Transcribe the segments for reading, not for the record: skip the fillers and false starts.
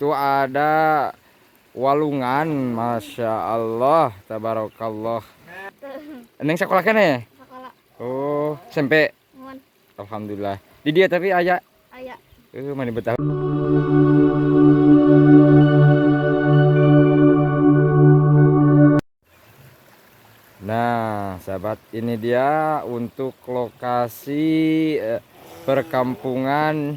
Itu ada walungan, masya Allah, tabarakallah. Neng sekolah kan ya? Sekolah. Oh, SMP. Muhun. Alhamdulillah. Di dia tapi aya. Aya. Mana betah. Nah, sahabat, ini dia untuk lokasi perkampungan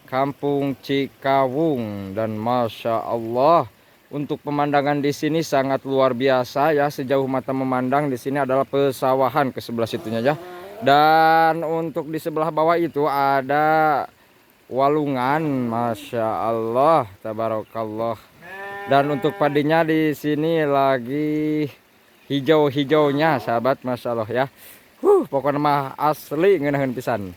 Kampung Cikawung, dan masya Allah untuk pemandangan di sini sangat luar biasa ya. Sejauh mata memandang di sini adalah pesawahan ke sebelah situnya ya. Dan untuk di sebelah bawah itu ada walungan, masya Allah, tabarakallah. Dan untuk padinya di sini lagi hijau-hijaunya, sahabat, masya Allah ya. Pokoknya mah asli ngeunaheun pisan.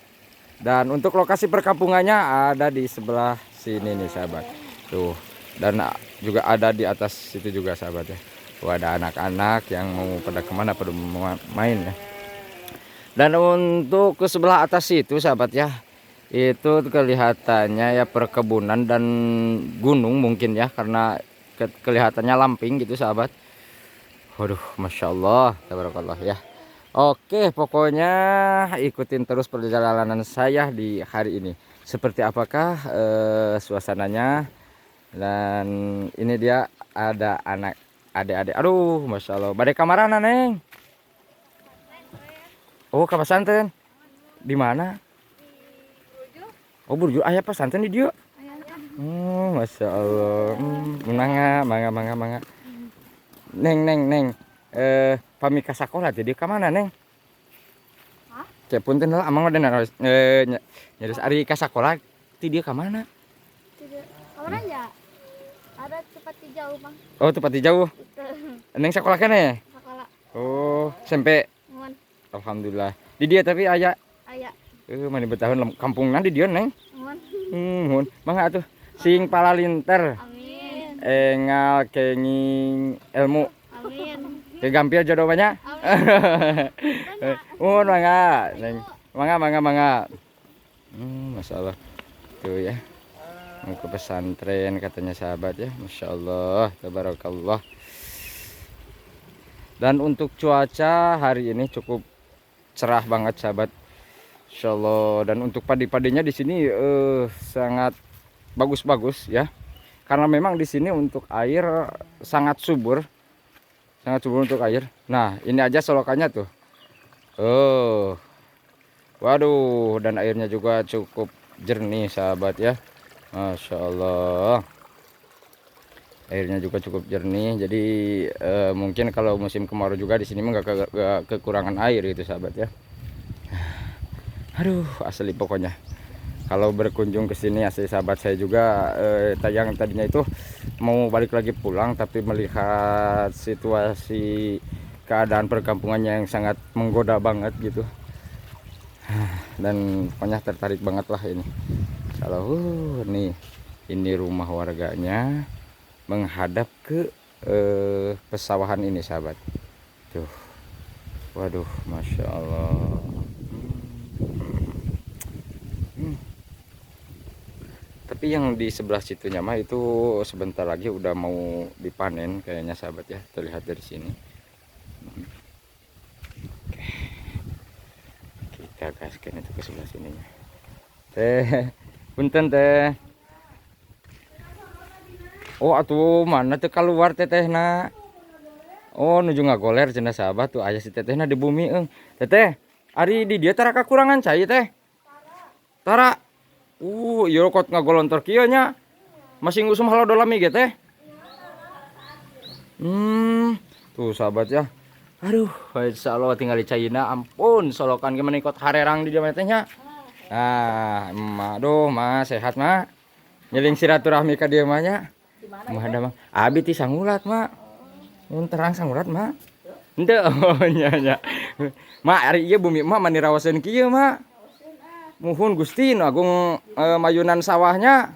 Dan untuk lokasi perkampungannya ada di sebelah sini nih, sahabat. Tuh, dan juga ada di atas situ juga, sahabat ya. Tuh ada anak-anak yang mau pada kemana, pada mau main ya. Dan untuk ke sebelah atas itu, sahabat ya, itu kelihatannya ya perkebunan dan gunung mungkin ya, karena kelihatannya lamping gitu, sahabat. Waduh, masya Allah, tabarakallah ya. Oke, pokoknya ikutin terus perjalanan saya di hari ini. Seperti apakah suasananya? Dan ini dia ada anak adik-adik. Aduh, masya Allah. Bade kamarana, Neng? Oh, ke pesantren. Di mana? Oh, Burjo. Aya pesantren di dieu. Oh, masya Allah. Mangga, mangga, mangga, mangga. Neng, neng, neng. Pami ka sakola teh ka mana, Neng? Hah? Cek punten lah, amang udah naros nyaris ari ka sakola ti dieu ka mana? Tidak. Kamana ya? Ada tempat jauh, Bang. Oh, tempat jauh. Itu. Neng sekolah kan ya? Sekolah. Oh, SMP. Muhun. Alhamdulillah. Di dia tapi aya. Aya. Mana betahun kampungna di dieu, Neng? Muhun. Muhun. Mangga atuh. Sing palalinter. Amin. Engal kenging ilmu. Amin. Ke gampil jodoh banyak. Amin. Muhun mangga, Neng. Mangga, mangga, mangga. Masya Allah. Tuh ya. Mau ke pesantren katanya, sahabat ya. Masya Allah, tabarakallah. Dan untuk cuaca hari ini cukup cerah banget, sahabat. Masya Allah. Dan untuk padi-padinya di sini sangat bagus-bagus ya. Karena memang di sini untuk air sangat subur. Sangat subur untuk air. Nah, ini aja solokannya tuh. Oh. Waduh, dan airnya juga cukup jernih, sahabat ya. Masya Allah. Airnya juga cukup jernih. Jadi mungkin kalau musim kemarau juga di sini mah nggak kekurangan air gitu, sahabat ya. Aduh, asli pokoknya. Kalau berkunjung ke sini asli, sahabat, saya juga yang tadinya itu mau balik lagi pulang, tapi melihat situasi keadaan perkampungannya yang sangat menggoda banget gitu. Dan pokoknya tertarik banget lah ini. Kalau nih, ini rumah warganya menghadap ke pesawahan ini, sahabat. Tuh. Waduh, masya Allah. Tapi yang di sebelah situnya mah itu sebentar lagi udah mau dipanen kayaknya, sahabat ya, terlihat dari sini. Oke. Kita gaskan itu ke sebelah sininya. Teh, punten teh. Oh, atuh mana teh keluar tetehna? Oh, nuju ngagoler cenah, sahabat, tuh aya si tetehna di bumi eung. Teteh, ari di dieu tara kakurangan cai, Teh? Tara. Ieu kot ngagolontor kieu nya. Masih ngusum halodo lami ge, Teh? Tuh sahabat ya. Aduh, insyaallah tinggal di caina, ampun, solokan gimana ikut harerang di dieu teh nya. Nah, emak, aduh, Mas, sehat, Mak? Nyeling silaturahmi ka dieu mah nya. Mah ada mah. Abi ti Sangulat, Mak. Mun terang Sangulat, Mak. Henteu, oh nya nya. Mak, ari ieu bumi emak mani rawaseun kieu, Mak. Muhun Gusti nu agung mayunan sawahnya.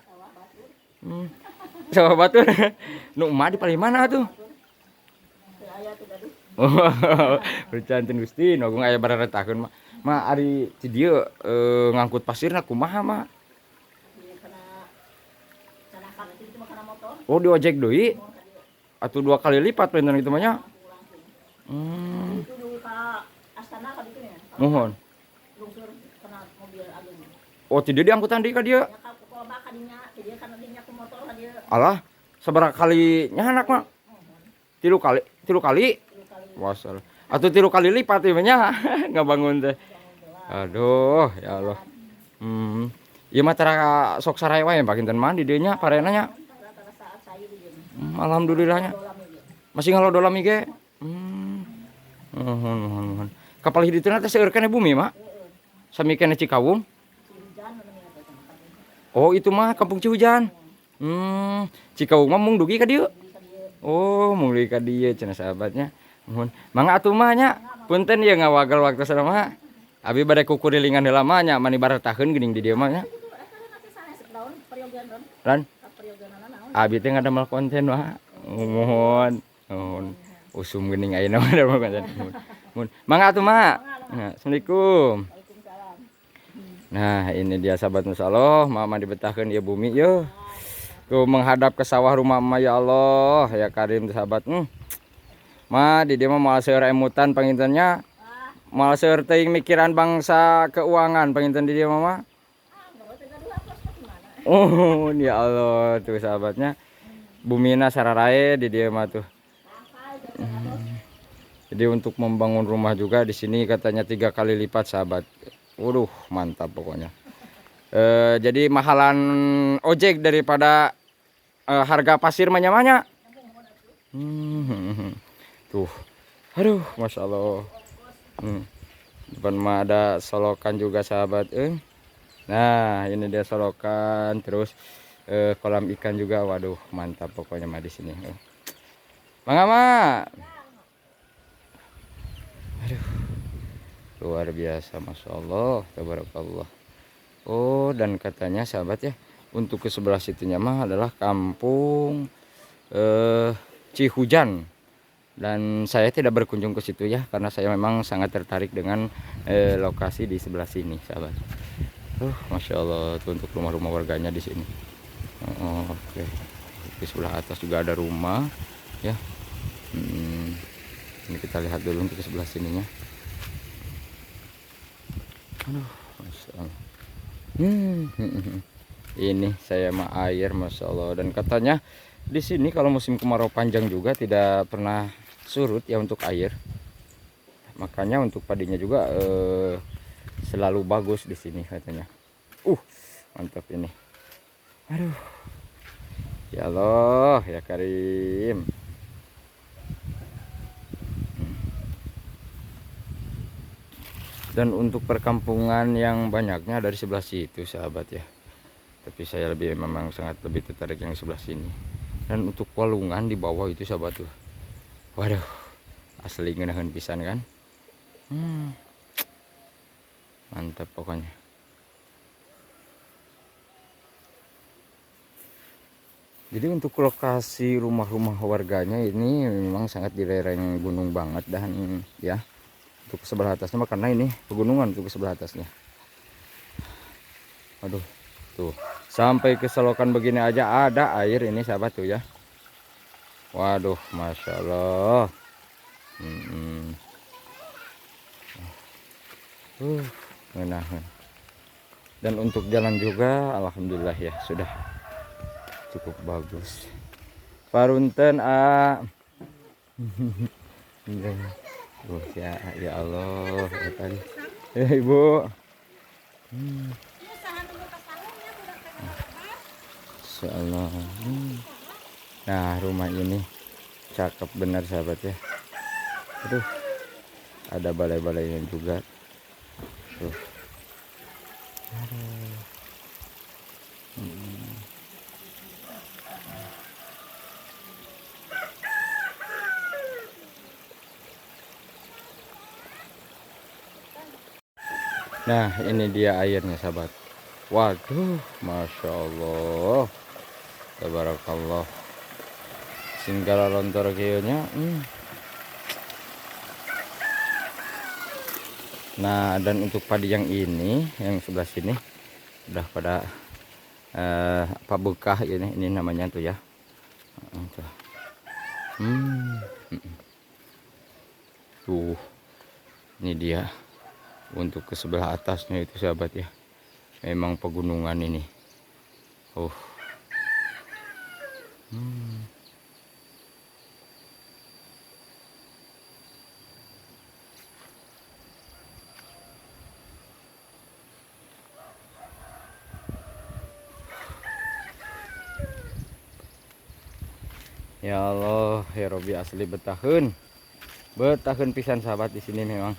Sawah batur. Nu emak di paling mana tuh? Oh, bercanten Gusti nu agung aya bararetakeun, Mak. Mak, ari ti dieu ngangkut pasirna kumaha, Mak? Oh, di ojek deui. Atuh dua kali lipat panginten gitu mah nya. Itu dulu ka Astana ka ditu nya. Muhun. Lungsur kana mobil ageung. Oh, ti dieu diangkutan deui ka dieu. Ya ka kolba ka dinya, ti dieu kana dinya ku motor ka dieu. Alah, sabaraha kali nyanak mah? Tilu kali, tilu kali. Tilu kali. Wasal. Atuh tilu kali lipat ieu nya ngabangun teh. Aduh, ya Allah. Ieu mah tara sok sarae wae pakinten mah di dieu nya parena nya. Rata-rata saat saya di dieu. Alhamdulillahnya. Dolam ieu. Masih ngalodolam ge. Muhun muhun muhun. Kapal hidup teh seueur keneh bumi mah. Sami keneh Cikawung. Cihujan nu namanya teh sama kampung. Oh, itu mah kampung Cihujan. Cikawung mah mung dugi ka dieu. Dugi ka dieu. Oh, mung dugi ka dieu cenah sahabatnya. Muhun. Mangga atuh mah nya. Punten ieu ngawagal waktu mah. Abi bade kukurilingan heula mah nya mani baretaheun geuning di dieu mah nya. Itu eta nanti sanes daun peryogian ron. Ran, Peryogianana naon? abi teh ngadamel konten mah. Muhun. Muhun. Usum geuning ayeuna mah damel konten. Muhun. Muhun. Mangga atuh mah. Nah, Assalamualaikum. Waalaikumsalam. Nah, ini dia sahabat musalloh, mama dibetahkeun ieu bumi yeuh. Tuh menghadap ke sawah rumah emak ya Allah, ya Karim tuh sahabat. Ma di dieu mah moal seueur emutan panginten nya. Moal seueur teuing mikiran bangsa keuangan panginten di dieu mah. Ah, bawa teh gaduh apos mah gimana? Oh, ya Allah tuh sahabatnya. Bumina sararae di dieu mah tuh. Jadi untuk membangun rumah juga di sini katanya 3 kali lipat sahabat. Waduh, mantap pokoknya. Jadi mahalan ojek daripada harga pasir manya-manya. Tuh, aduh, masya Allah. Depan mah ada solokan juga sahabat. Nah, ini dia solokan, terus kolam ikan juga. Waduh, mantap pokoknya mah di sini. Mangga, Ma. Aduh, luar biasa, masya Allah, tabarakallah. Oh, dan katanya sahabat ya, untuk ke sebelah situnya mah adalah kampung Cihujan. Dan saya tidak berkunjung ke situ ya, karena saya memang sangat tertarik dengan lokasi di sebelah sini, sahabat. Masya Allah, tuh untuk rumah-rumah warganya di sini. Oh, oke. Di sebelah atas juga ada rumah, ya. Ini kita lihat dulu untuk ke sebelah sininya. Aduh, masya Allah. Ini saya mah air, masya Allah. Dan katanya di sini kalau musim kemarau panjang juga tidak pernah surut ya untuk air. Makanya untuk padinya juga selalu bagus di sini katanya. Mantap ini. Aduh. Ya Allah, ya Karim. Dan untuk perkampungan yang banyaknya dari sebelah situ sahabat ya. Tapi saya memang sangat lebih tertarik yang sebelah sini. Dan untuk walungan di bawah itu sahabat tuh. Waduh, asli ngeunaheun pisan kan. Mantap pokoknya. Jadi untuk lokasi rumah-rumah warganya ini memang sangat di lereng gunung banget dan ya. Untuk sebelah atasnya mah karena ini pegunungan untuk sebelah atasnya. Aduh, tuh sampai ke selokan begini aja ada air ini sahabat tuh ya. Waduh, masya Allah. Ngeunah. Dan untuk jalan juga alhamdulillah ya sudah cukup bagus. Parunten a. Oh, ya, ya Allah, ya tadi. Ibu. Masya Allah. Nah, rumah ini cakep benar sahabat ya. Aduh, ada balai-balainya juga. Tuh. Aduh. Nah, ini dia airnya sahabat. Waduh, masya Allah, tabarakallah. Singgala lontor kayaknya. Nah, dan untuk padi yang ini, yang sebelah sini, udah pada apa bekah ini, ini namanya tuh ya. Hmm. Tuh, ini dia untuk ke sebelah atasnya itu sahabat ya. Memang pegunungan ini. Oh. Ya Allah, ya Robi, asli betaheun. Betaheun pisan sahabat di sini memang.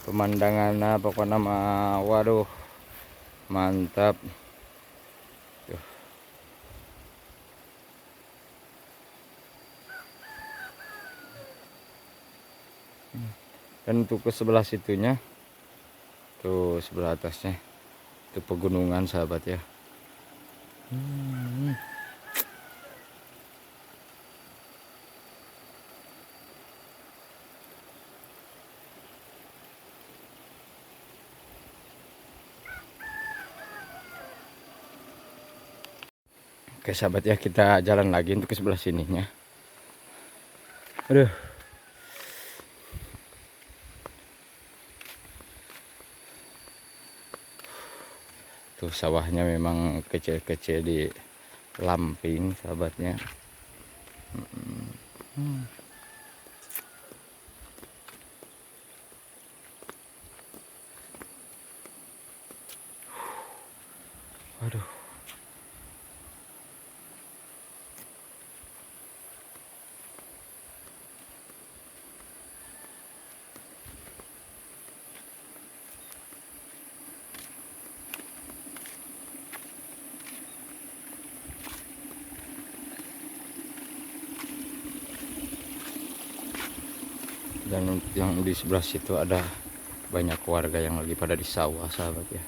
Pemandangannya pokoknya mah waduh, mantap. Tuh. Dan untuk ke sebelah situnya, tuh sebelah atasnya, itu pegunungan sahabat ya. Oke sahabat ya, kita jalan lagi untuk ke sebelah sininya. Aduh. Tuh sawahnya memang kecil-kecil di lamping sahabatnya. Aduh. Dan yang di sebelah situ ada banyak warga yang lagi pada di sawah sahabat ya.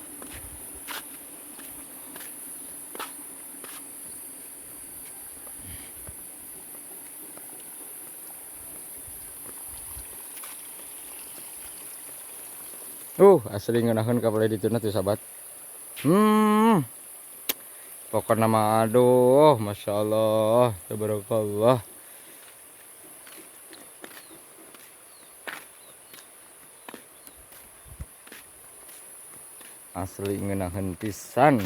Asli ngeunaheun ka palai dituna tuh sahabat. Pokokna mah aduh, Masya Allah, tabarakallah. Asli ngeunaheun pisan.